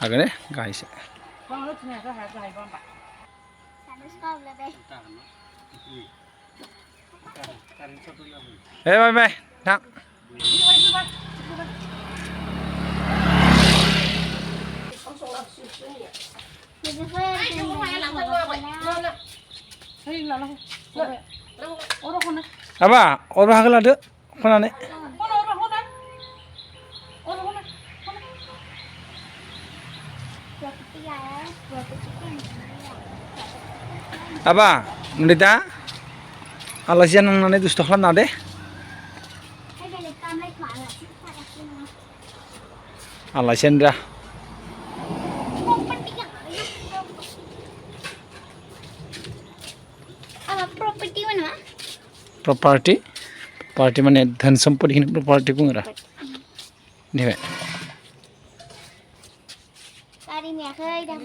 हागोन दे गाहायसो बाय बाय थां Apa? Orang hagel ada konane. Apa? Mendeta? Alasian nang nane dusta klan nade? Alasian dah. Property mana? Property? Property mana? Dhan sampodi ini property pun ada. Ni be. Kari ni akhir dah.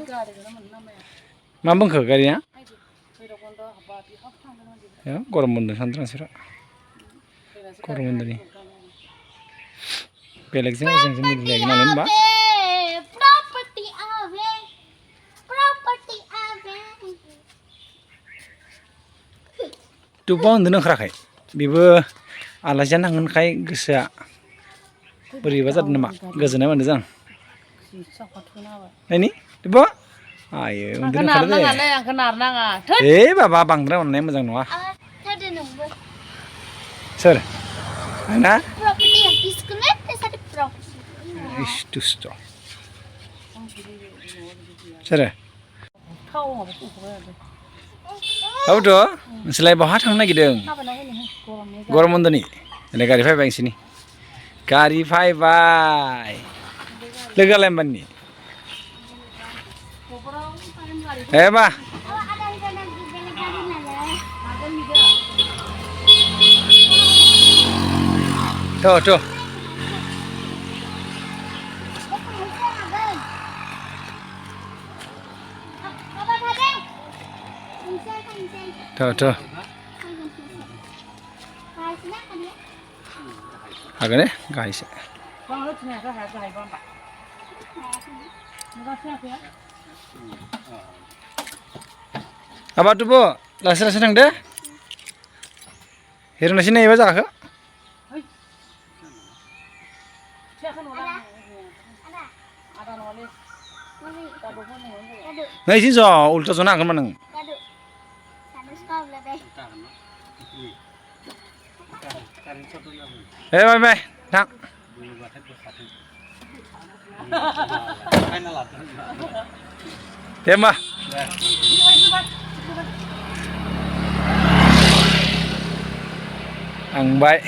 Mambang ke kari ya? Ya, koram bunda santran sira. Koram bunda ni. Pelek sih lagi nalim ba? Property ave. Property ave. Tu pun dulu kherakai. Bibu alasan hangun kai gesa. Beri bazar nama gesa nama dezang. Ini, tu pun. Ayo, dulu kherakai. Bapa bangdra mana yang mazang noa. Tadi nombor. Sir, mana? Property yang disconnect, tadi property. Istu sto. Sir. Apa tu? Selain bahat hang lagi deng. Goram bunda ni. Ini kari fai bang sini. Kari fai bye. Legal lemban ni. Bah. Tuh. Tuh. Agak deh, guys. Apa tu bu? Laser nang deh? Hero nasi ni baca ke? Nai sih so, ulta zona kan manang. Bye, tak. Tema. Ang baik.